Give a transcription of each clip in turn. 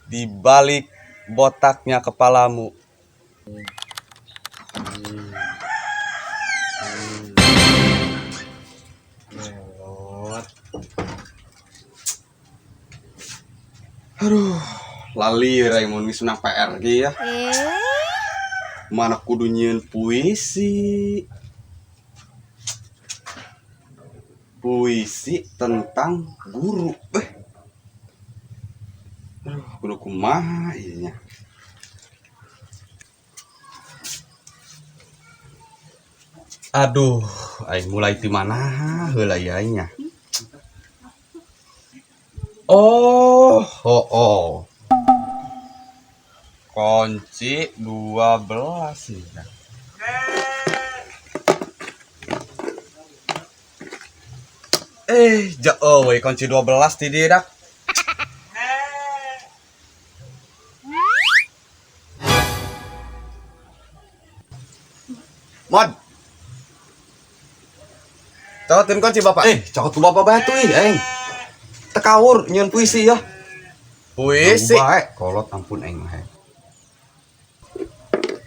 Di balik botaknya kepalamu. Aduh, lali Raymond geus menang PR ge ya. Mana kudu nyieun puisi. Puisi tentang guru. Aduh, kudu kumaha ieu nya. Aduh, aing mulai ti mana heula ieu aing nya. Oh, oh, oh. Kunci 12 ya. Jauh we kunci 12 ti dia dak. Mod. Cokotin kunci bapak. Cokot ku bapak bae tuh ih, aing. Tekawur nyieun puisi ya. Puisi. Bae, kolot ampun aing mah.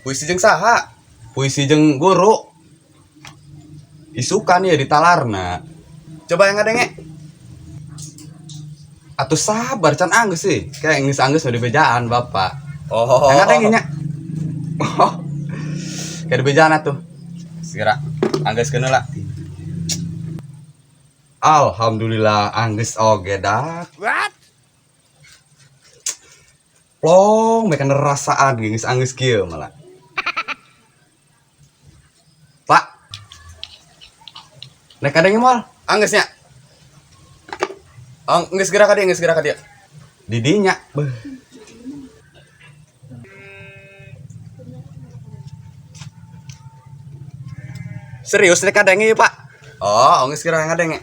Puisi jeung saha? Puisi jeung guru. Isukan ya ditalarna. Coba yang ngadenge. Atuh sabar can anggeus sih. Kayak geus anggeus udah bejaan bapak. Oh. Yang ngadenge nya. Oh. Kayak di bejaan atuh. Segera anggeus keun lah. Alhamdulillah anggeus oge dak. What? Plong mereka nerasaan geus anggeus kieu malah. Pak. Nek kadenge moal anggeus nya. Oh, geus geura ka dieu, geus geura ka dieu. Di dinya. Beuh. Serius nek kadenge ieu, Pak? Oh, geus geura ngadenge.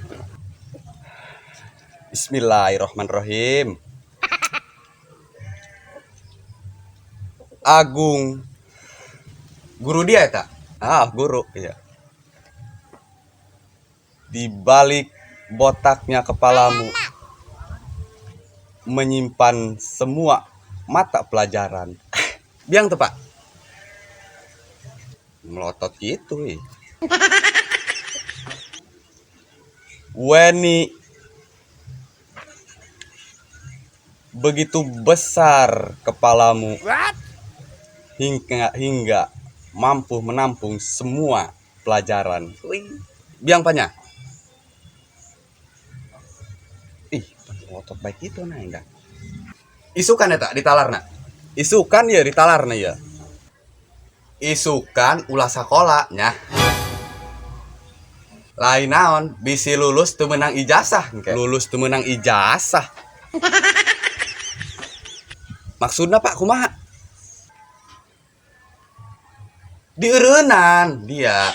Bismillahirrahmanirrahim. Agung. Guru dia eta? Ah, guru, iya. Di balik botaknya kepalamu menyimpan semua mata pelajaran. Biang tuh, Pak. Melotot gitu, ih. Weni, begitu besar kepalamu. What? Hingga mampu menampung semua pelajaran. Wih. Biang panya. Ih, otot baik itu nah enggak. Isukan ya tak ditalarna. Isukan ya ditalarna ya. Isukan ulah sakola nya. Lain naon, bisi lulus teu meunang ijazah engke. Lulus teu meunang ijazah. Maksudna Pak kumaha? Dieureunnan dia.